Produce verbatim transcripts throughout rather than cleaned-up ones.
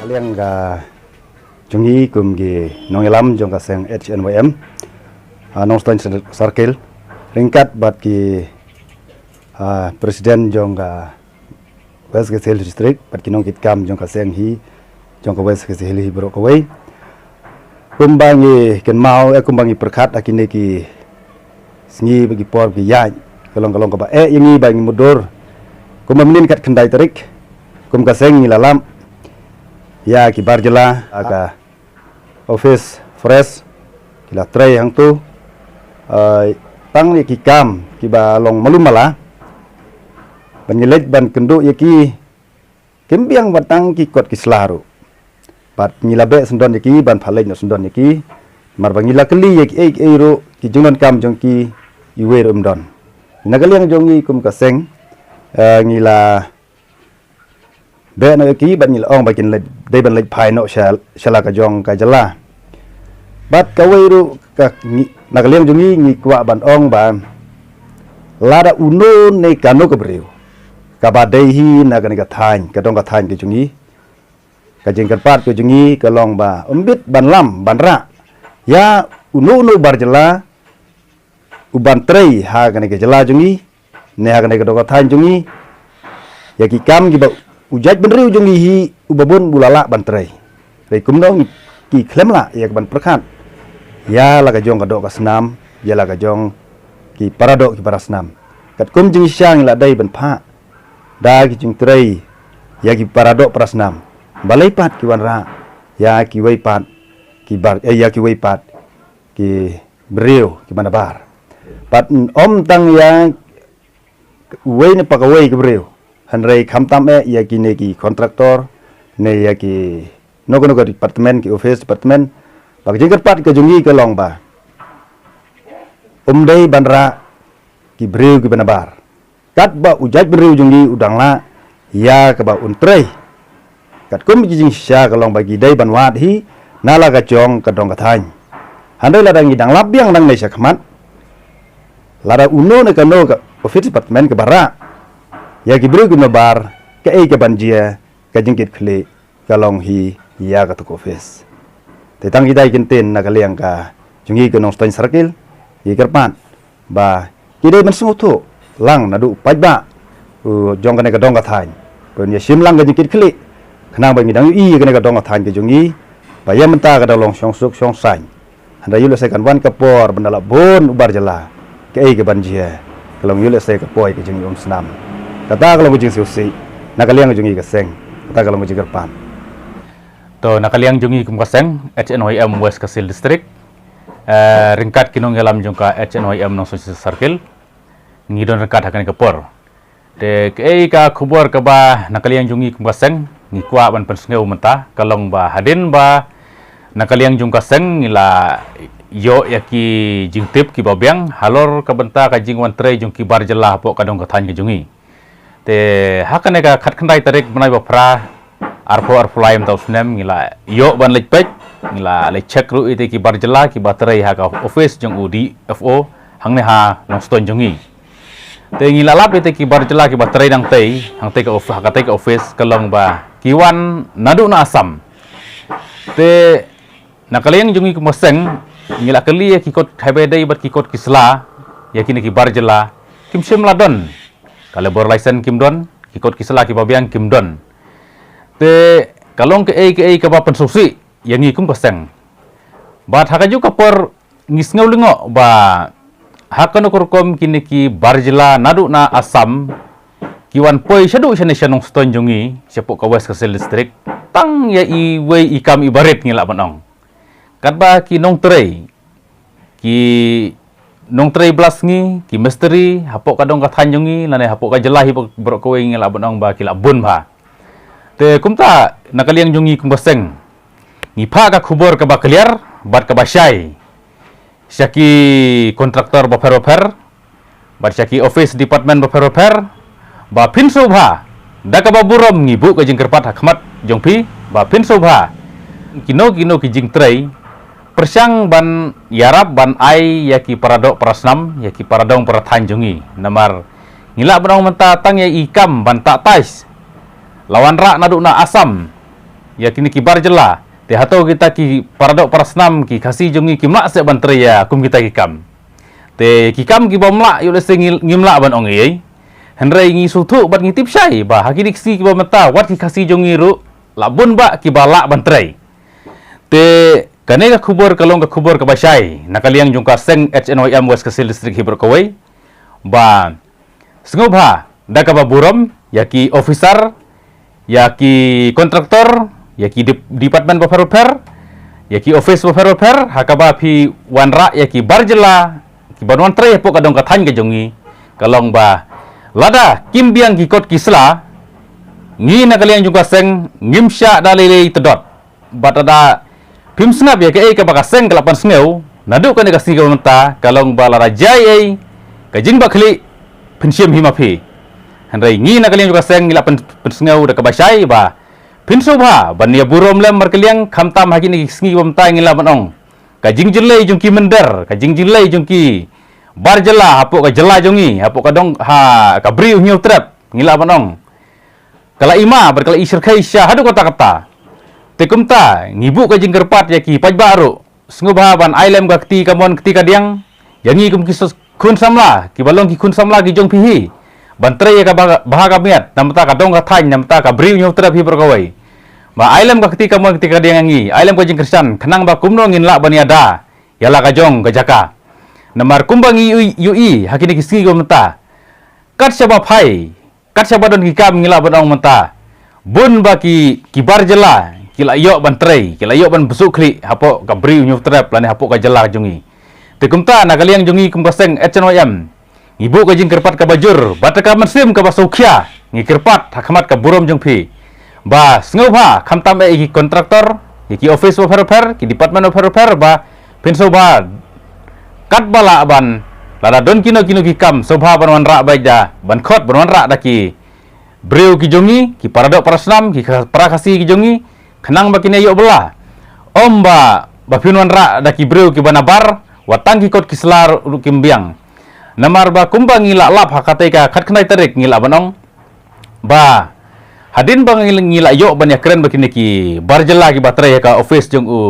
Liang ka jong i kum ki nongïalam jong ka seng H N Y M, ah, Nongstoiñ Circle, ryngkat bad ki, ah, president jong ka West Khasi Hills District, bad ki nongkitkam jong ka seng hi, jong ka West Khasi Hills hi baroh kawei. Kumba ngi kynmaw, eh, kumba ngi pyrkhat ha kine ki sngi bad ki por ki ïaid, ka long, ka long kaba eh ïa ngi ba ngi mutdur. Kumba mynnin khatkhyndai tarik, kum ka seng ngi la lap ïa ki bar jylla ha ka office forest, ki la trei hangto, eh, tang ïa ki kam kiba long malu mala, ban ngi leit ban kynduh ïa ki, kim biang ba tang ki kot ki sla ruh. Bad ngi la beh syndon ïa ki, ban pha leit noh syndon ïa ki. Namar ba ngi la kylli ïa ki ei ei ruh, ki jingdonkam jong ki, iwei ruh ym don. Na ka liang jong ngi kum ka seng, eh, ngi la beh noh ïa ki, bad ngi la ong ba kin leit, dei ban leit phai noh sha, sha la ka jong ka jylla. Bad kawei ruh ka ngi, na ka liang jong ngi, ngi kwah ban ong ba lada uno ne kano ka briew kaba dei hi na kane ka thaiñ, ka dong ka thaiñ ka jong ngi, ka jingkyrpad ka jong ngi ka long ba ym bit ban lam ban rah ïa uno uno bar jylla u ban trei ha kane ka jylla jong ngi, ne ha kane ka dong ka thaiñ jong ngi, ïa ki kam kiba u jaitbynriew jong ngi hi uba bun u la lah ban trei. Hynrei kumno ngi, ki khlem lah ïa ka ban pyrkhat ïa la ka jong ka doh ka snam, ïa la ka jong ki para doh ki para snam. Katkum jingshisha ngi la dei ban phah da ki jingtrei ïa ki para doh para snam. Balei pat ki wanrah ïa kiwei pat ki bar, eh, ïa kiwei pat ki briew kiba nabar. Bad ym tang ïa uwei ne pakawei ki briew, hynrei khamtam eh ïa kine ki contractor, ne ïa kino kino ka department, ki office department. Ba ka jingkyrpad ka jong ngi ka long ba ym dei ban rah ki briew kiba nabar. Katba u jaitbynriew jong ngi u dang lah ïa kaba un trei. Katkum ki jingshisha ka long ba ki dei ban wad hi na la ka jong ka dong ka thaiñ. Hynrei lada ngi dang lap biang nangne shakhmat, lada uno ne kano ka office department kaba rah ïa ki briew kiba nabar, kaei kaban jia? Ka jingkitkhlieh ka long hi ïa kato ka office. Te tang kita ki kyntien na ka liang ka jong ngi ka Nongstoiñ Circle, ngi kyrpad ba ki dei ban sngewthuh lang naduh paidbah, uh, jong kane ka dong ka thaiñ, ban ïa shim lang ka jingkitkhlieh, khnang ba ngi dang ïohi ïa kane ka dong ka thaiñ ka jong ngi ba ïa mynta ka dang long shongsuk shongsaiñ. Hynrei ïoh lehse kan wan ka por ban da lah bun u bar jylla, kaei kaban jia? Ka long ïoh lehse ka poi ka jingïaumsnam. Kata ka long ka jingsngewsih na ka liang ka jong ngi ka seng, kata ka long ka jingkyrpad. To, na ka liang jong ngi kum ka seng H N Y M West Khasi Hills District, eh, ryngkat ki nongïalam jong ka H N Y M Nongstoiñ Circle, ngi don ryngkat ha kane ka por. Te kaei ka khubor kaba na ka liang jong ngi kum ka seng ngi kwah ban pynsngew mynta ka long ba hadien ba na ka liang jong ka seng ngi la ïoh ïa ki jingtip kiba biang halor ka bynta ka jingwan trei jong ki bar jylla hapoh ka dong ka thaiñ ka jong ngi. Te ha kane ka khatkhyndai tarik bnai ba phra, arphew arphew lai mynta u snem, ngi la ïoh ban leit peit, ngi la leit check ruh ïa ki bar jylla kiba trei ha ka office jong u D F O hangne ha Nongstoiñ jong ngi. Te ngi la lap ïa ki bar jylla kiba trei nangtei, hangtei ka of-, ha katei ka office ka long ba ki wan naduh na Assam. Te na ka liang jong ngi kum ka seng ngi la kylli ïa ki kot, haba ïadei bad ki kot ki sla, ïa kine ki bar jylla kim shym la don. Ka labour license kim don, ki kot ki sla kiba biang kim don. Te ka long kaei kaei kaba pynsngewsih ïa ngi kum ka seng. Bad ha kajuh ka por ngi sngew lyngngoh ba ha kano ka rukom kine ki bar jylla naduh na Assam ki wan poi shaduh shane sha Nongstoiñ jong ngi, shapoh ka West Khasi Hills District, tang ïa iwei i kam iba rit ngi lah ban ong. Katba ki nongtrei, ki nongtrei blasngi, ki mistri hapoh ka dong ka thaiñ jong ngi lane hapoh ka jylla hi baroh kawei ngi lah ban ong ba ki lah bun bha. Te kumta na ka liang jong ngi kum ka seng ngi phah ka khubor kaba clear bad kaba shai sha ki contractor bapher bapher, bad sha ki office department bapher bapher ba phin sngewbha, da kaba burom ngi buh ka jingkyrpad ha khmat jong phi ba phin sngewbha, kino kino ki jingtrei, pyrshang ban ïarap ban ai ïa ki para doh para snam, ïa ki para dong para thaiñ jong ngi. Namar ngi lah ban ong mynta tang ïa i kam ban tah tais la wanrah naduh na Assam ïa kine ki bar jylla. Te hato kita ki para doh para snam ki Khasi jong ngi kim lah seh ban trei ïa kum kita ki kam. Te ki kam ki bym lah ïoh lehse ngi, ngim lah ban ong ei. Hynrei ngi sngewthuh bad ngi tip shai ba ha kine ki sngi kiba mynta wat ki Khasi jong ngi ruh la bun bah kiba lah ban trei. Te kane ka khubor ka long ka khubor kaba shai na ka liang jong ka seng H N Y M West Khasi Hills District hi baroh kawei. Ba sngewbha da kaba burom ïa ki officer, ïa ki contractor, ïa ki dep-, department bapher bapher, ïa ki office bapher bapher, ha kaba phi wanrah ïa ki bar jylla kiban wan trei hapoh ka dong ka thaiñ ka jong ngi. Ka long ba lada kim biang ki kot ki sla, ngi na ka liang jong ka seng ngim shah da lei lei tdot. Bad lada phim sngap ïa kaei kaba ka seng ka la pynsngew naduh kane ka sngi kaba mynta, ka long ba lada jia ei ei ka jingbakla phin shim hi ma phi. Hynrei ngi na ka liang jong ka seng ngi la pyn-, pynsngew da kaba shai ba phin sngewbha ban ïa burom lem markylliang, khamtam ha kine ki sngi kaba mynta ngi lah ban ong ka jingjyllei jong ki mynder, ka jingjyllei jong ki bar jylla hapoh ka jylla jong ngi, hapoh ka dong, ha ka Bri U Hynñiewtrep ngi lah ban ong ka la i ma bad ka la i shyrkhei sha haduh katta katta. Te kumta ngi buh ka jingkyrpad ïa ki paidbah ruh, sngewbha ban ai lem ka kti kamon kti kadiang ïa ngi kum ki sus-, khun samla kiba long ki khun samla ki jong phi hi, ban trei ïa ka bha-, bha ka miat na bynta ka dong ka thaiñ, na bynta ka Bri U Hynñiewtrep hi baroh kawei. Ba ai lem ka kti kamon kti kadiang ïa ngi, ai lem ka jingkyrshan khnang ba kumno ngin lah ban ïada ïa la ka jong ka jaka. Namar kumba ngi ïohi, ïohi ha kine ki sngi kaba mynta, kat shaba phai, kat shaba don ki kam ngi lah ban ong mynta bun ba ki, ki bar jylla ki la ïoh ban trei, ki la ïoh ban bsut khlieh hapoh ka Bri U Hynñiewtrep lane hapoh ka jylla jong ngi. Te kumta na ka liang jong ngi kum ka seng H N Y M ngi buh ka jingkyrpad kaba jur bad ka mynsiem kaba sngewkhia, ngi kyrpad ha khmat ka burom jong phi ba sngewbha khamtam eh ki contractor, ki, ki office bapher bapher, ki department bapher bapher, ba phin sngewbha katba lah ban, lada don kino kino ki kam sngewbha ban wanrah beit da, ban khot ban wanrah da ki briew ki jong ngi, ki para doh para snam, ki kha-, para Khasi ki jong ngi, khnang ba kine ïoh bylla. Ym ba, ba phin wanrah da ki briew kiba nabar, wat tang ki kot ki sla ruh kim biang. Namar ba kumba ngi la lap ha katei ka khatkhyndai tarik ngi lah ban ong ba hadien ba ngi, ngi la ïoh ban ïakren bad kine ki bar jylla kiba trei ha ka office jong u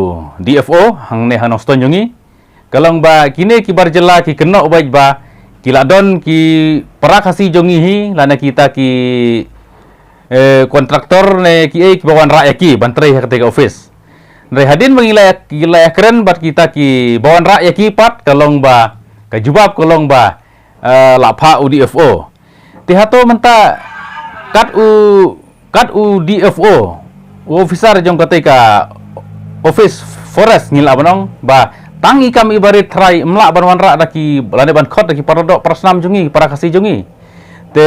D F O hangne ha Nongstoiñ jong ngi, ka long ba kine ki bar jylla ki kynnoh beit ba ki la don ki para Khasi jong ngi hi lane kita ki, eh, contractor ne kiei kiba wanrah ïa ki ban trei ha katei ka office. Hynrei hadien ba ngi la, ngi la ïakren bad kita kiba wanrah ïa ki pat, ka long ba ka jubab ka long ba, eh, la phah u D F O. Te hato mynta kat u, kat u D F O, u officer jong katei ka office forest ngi lah ban ong ba tang i kam i barit trai ym lah ban wanrah da ki lane ban khot da ki para doh para snam jong ngi, para Khasi jong ngi. Te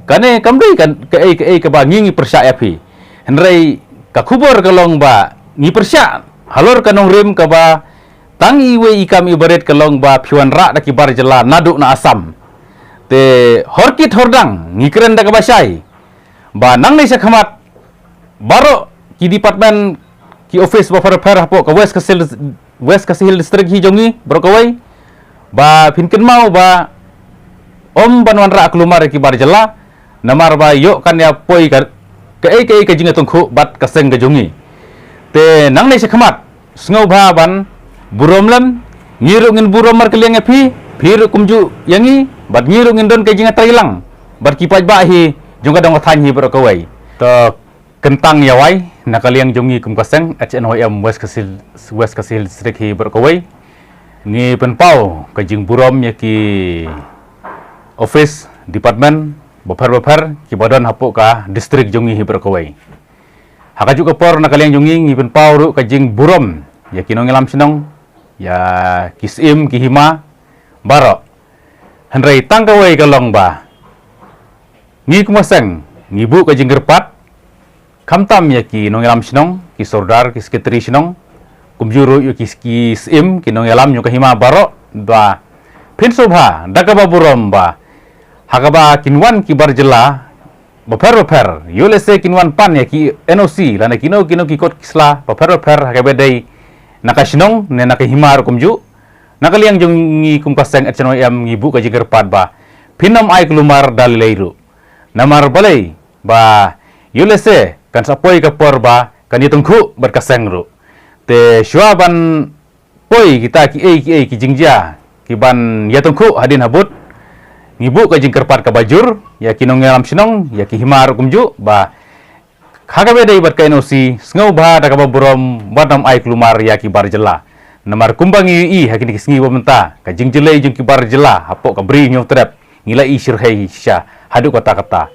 kane kam dei kan kaei kaei kaba ngi ngi pyrshah ïa phi. Hynrei ka khubor ka long ba ngi pyrshah halor ka nongrim kaba tang iwei i kam i barit ka long ba phi wanrah da ki bar jylla naduh na Assam. Te horkit hordang ngi kren da kaba shai ba nangne shakhmat baroh ki department, ki office bapher bapher hapoh ka West Khasi Hills, West Khasi Hills District hi jong ngi baroh kawei, ba phin kynmaw ba ym ban wanrah kulmar ïa ki bar jylla, namar ba ïoh kan ïa poi ka, kaei kaei ka jingïatyngkhuh bad ka seng ka jong ngi. Te nangne shakhmat sngewbha ban burom lem, ngi ruh ngin burom markylliang ïa phi, phi ruh kumjuh ïa ngi, bad ngi ruh ngin don ka jingïatreilang bad ki paidbah hi jong ka dong ka thaiñ hi baroh kawei. To kyntang ïa wai na ka liang jong ngi kum ka seng H N Y M West Khasi, West Khasi Hills District hi baroh kawei. Ngi pynpaw ka jingburom ïa ki office, department bapher bapher kiba don hapoh ka district jong ngi hi baroh kawei. Ha kajuh ka por na ka liang jong ngi ngi pynpaw ruh ka jingburom ïa ki nongïalam shnong, ïa ki syiem ki hima baroh. Hynrei tang kawei ka long ba ngi kum ka seng ngi buh ka jingkyrpad khamtam ïa ki nongïalam shnong, ki sordar, ki sekretari shnong, kumjuh ruh ïa ki, ki syiem, ki nongïalam jong ka hima baroh, ba phin sngewbha da kaba burom ba ha kaba kin wan ki bar jylla bapher bapher, ïoh lehse kin wan pan ïa ki N O C lane kino kino ki kot ki sla bapher bapher ha kaba dei na ka shnong ne na ka hima ruh kumjuh. Na ka liang jong ngi kum ka seng H N Y M ngi buh ka jingkyrpad ba phin ym ai kulmar da lei lei ruh. Namar balei ba ïoh lehse kan sa poi ka por ba kan ïatong khuh bad ka seng ruh. Te shuwa ban poi kita ki ei ki ei ki jingjia ki ban ïatong khuh hadien habud, ngi buh ka jingkyrpad kaba jur ïa ki nongïalam shnong, ïa ki hima ruh kumjuh, ba ha kaba dei bad ka N O C, sngewbha da kaba burom bad ym ai kulmar ïa ki bar jylla. Namar kumba ngi ïohi ha kine ki sngi ba mynta, ka jingjyllei jong ki bar jylla hapoh ka Bri Hynñiewtrep ngi la i shyrkhei shisha haduh katta katta.